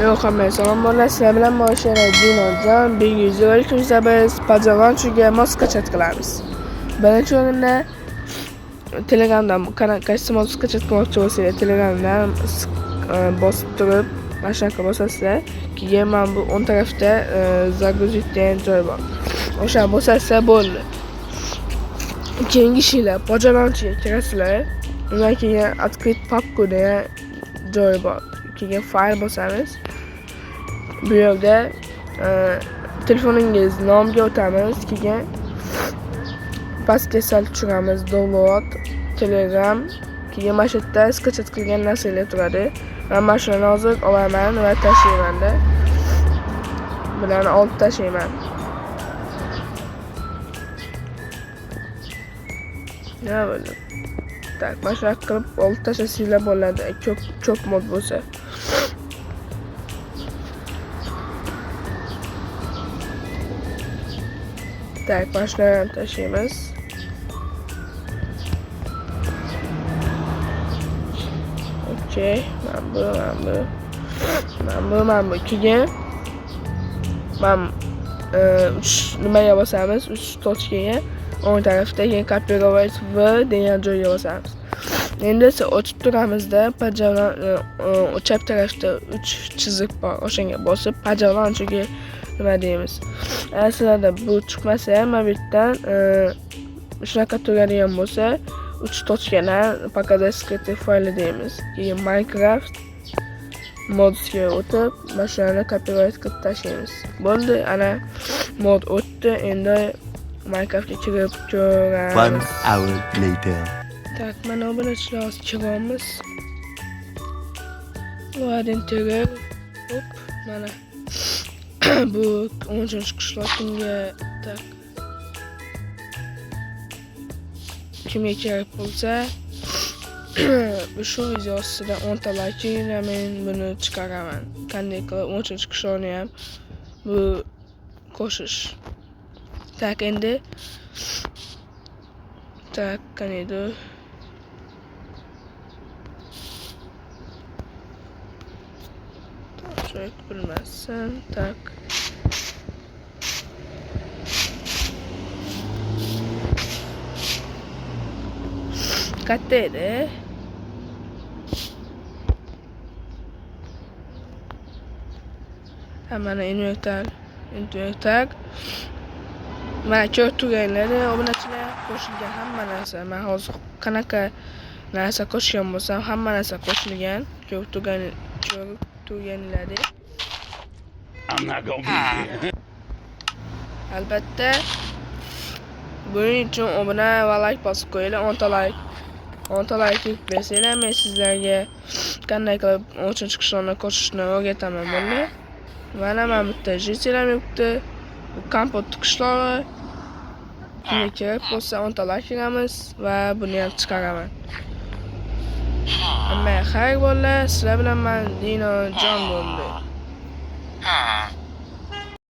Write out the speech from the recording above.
Yo'q, hammaga salom bolalar. Sizlar bilan Moshana Dinojon. Bugungi rolikimizda biz Pajavonchiga mod skachat qilamiz. Birinchi o'rinda Telegramdan qaysi mod skachat qilmoqchi bo'lsanglar, Telegramdan bosib turib, mana shunaqa bosasizlar. Keyin mana bu o'ng tarafda загрузить degan joy bor. O'shani bosasizlar bo'ldi. Keyingi ishinglar Pajavonchiga kirasizlar. Undan keyin открыть папку degan joy bor. Keyin fayl bosamiz. Bu yerda telefoningiz nomiga o'tamiz. Keyin pastga sal tushiramiz. Download, Telegram. Keyin mana shu yerda skachat qilgan narsalar turadi. Men mana shuni hozir olaman va tashlayman-da. Bularni olib tashlayman. Nima bo'ldi? Tak, mana shunaqa qilib olib tashlasanglar bo'ladi. Ko'p mod bo'lsa. Tak, mana shuni ham tashlaymiz. Okey, mana bu, mana bu. Mana bu, mana bu. Keyin mana 3 nimaga bosamiz? 3 tochkaga. O'ng tarafda keyin copyright v degan joyga bosamiz. Endi esa ochib turamizda Pajavon chap tarafda 3 chiziq bor. O'shanga bosib Pajavonchiga nima deymiz. Agar sizlarda bu chiqmasa ham mana bu yerdan shunaqa turadigan bo'lsa 3 tochkadan показать скрытые файлы deymiz. Keyin Minecraft modsga o'tib mana shularni copyright qilib tashlaymiz. Bo'ldi, ana mod o'tdi. Endi Minecraftga kirib ko'ramiz. 1 hour later. Tak, mana obunachilar hozir kiramiz. Loading terror. Hop, mana. Bu 13-qishloq kimga tak kimga kerak bo'lsa shu video ostida 10 ta like men buni chiqaraman. Qanday qilib 13-qishloqni ham bu qo'shish. Tak, endi tak, qaniydi? Topshiriq bilmasin. Tak. Katta edi. Ha, mana inventar, inventar. Mana ko'rib turganlar, obunachilar qo'shilgan hamma narsa. Men hozir qanaqa narsa qo'shgan bo'lsam, hamma narsa qo'shilgan. Ko'rib turganlaridek. I'm not gonna be here. Albatta buning uchun obuna va like bosib qo'yinglar. 10 ta like. 10 ta like bersanglar, men sizlarga qanday qilib 13-qishloqni qo'shishni o'rgataman bo'ldi. Mana mana bitta jitilam yuribdi. Bu kompot qishlog'i. Kimga kerak bo'lsa 10 ta like qilamiz va buni ham chiqaraman. Hammaga xayr bolalar, sizlar bilan men Dinojon bo'ldi.